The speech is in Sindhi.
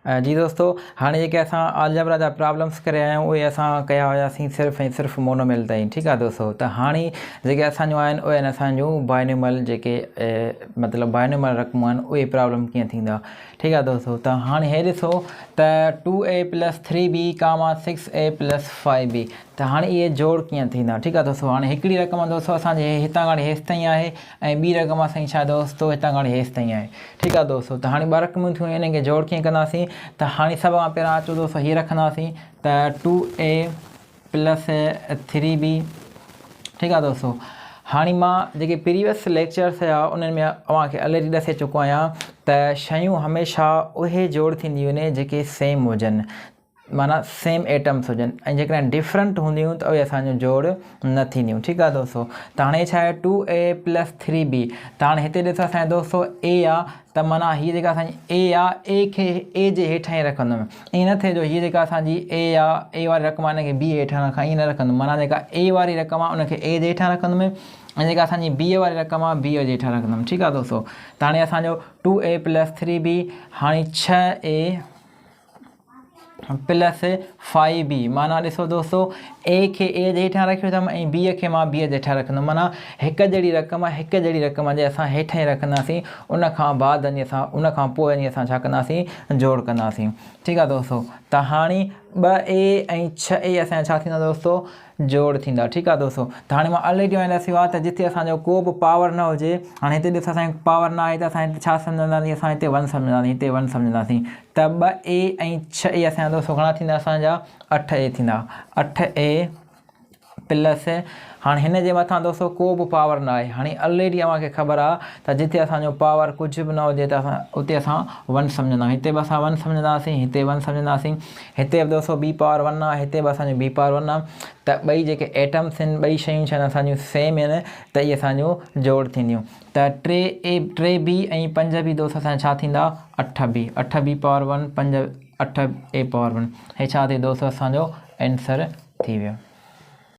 جي دوستو هاڻي جيڪي اسان آلجبرا جا پرابلمس ڪري آيا آهيون اهي اسان ڪيا هياسين صرف ۽ صرف مونوميل تائين ٺيڪ آهي دوستو ته هاڻي جيڪي اسان جون آهن اهي آهن اسان جون بائنومل جيڪي مطلب بائنومل رقمون آهن اهي پرابلم ڪيئن ٿيندا ٺيڪ آهي دوستو ته هاڻي هي ڏسو ته two A plus three B comma six A plus five B ته هاڻي اهي جوڙ ڪيئن ٿيندا ٺيڪ آهي دوستو هاڻي هڪڙي رقم دوستو اسان جي هتان کان هيستائين آهي ۽ ٻي رقم اسان جي ڇا دوستو هتان کان وٺي هيستائين آهي ٺيڪ آهي دوستو ته هاڻي ٻه رقمون ٿيون انهن کي جوڙ ڪيئن ڪنداسين ته هاڻي سڀ کان پهريان اچو دوستو هي رکنداسين ته two A plus three B ٺيڪ آهي دوستو هاڻي مان جيڪي پريويس ليڪچرس هيا انهن ۾ اوهان کي الريڊي ڏسي چڪو آهيان ته شيون هميشه اهي جوڙ ٿينديون آهن جيڪي سيم هجن معنيٰ سيم ايٽمس هجن ۽ جيڪڏهن ڊفرنٽ هونديون ته اهي اسان جون جوڙ نه ٿينديون ٺيڪ آهي دوستو ته هاڻي ڇا آهي two A plus three B ته هاڻي هتي ڏسو اسان جو دوستو اي آ ته معنيٰ هي جيڪا اسان جي اي آ اي کي اي جي هيٺان ئي رکندم ائين نه ٿئي جو هي جيڪا اسان جي اي آ اي واري رقم آ ان کي بي هيٺان رکان ائين نه رکندم معنيٰ جيڪا اي واري رقم آ ان کي اي جي هيٺان رکندم ۽ جيڪا اسان جي بي واري رقم آ بي جي هيٺان رکندم ٺيڪ آ دوستو ته هاڻي اسان جو two A plus three B هاڻي ڇهه اي پلس فائي بي معنيٰ ڏسو دوستو اي کي اي جي هيٺان رکيو اٿم ۽ بي کي مان بي جي هيٺان رکندم معنيٰ هڪ جهڙي رقم هڪ جهڙي رقم جي اسان هيٺ ئي رکنداسين ان کان بعد وڃي اسان ان کان پوء وڃي اسان ڇا ڪنداسين جوڙ ڪنداسين ٺيڪ آهي دوستو ته هاڻي ٻه اي ۽ ڇهه اي اسان ڇا ٿيندا دوستو جوڙ ٿيندا ٺيڪ آ دوستو ته هاڻي مان الريڊي اوهان ڏسيو آ ته جتي اسان جو ڪو به پاور نه هجي هاڻي هتي ڏسو اسان کي پاور نه آهي ته اسان هتي ڇا سمجهنداسين اسان هتي ون سمجهنداسين هتي ون سمجهنداسين ته ٻه اي ۽ ڇهه اي اسان جا دوستو گهڻا ٿيندا اسان جا اٺ اي ٿيندا اٺ اي پلس هاڻي هن جي مٿان دوستو ڪو به پاور نه آهي هاڻي الريڊي اوهان کي خبر آ ته جتي اسان جو پاور ڪجهه به نه هجي ته اسان اتي اسان ون سمجهندا آهيون هتي به اسان ون سمجهنداسين هتي ون سمجهنداسين هتي به دوستو بي پاور ون آ هتي به اسان جو بي پاور ون آ ته ٻئي جيڪي ايٽمس آهن ٻئي شيون ڇا آهن اسان جون سيم آهن ته اهي اسان جون جوڙ ٿينديون ته ٽي اي ٽي بي ۽ پنج بي دوست اسان ڇا ٿيندا اٺ بي اٺ بي پاور ون پنج اٺ اي پاور ون هي ڇا ٿي دوست اسان جو آنسر ٿي ويو.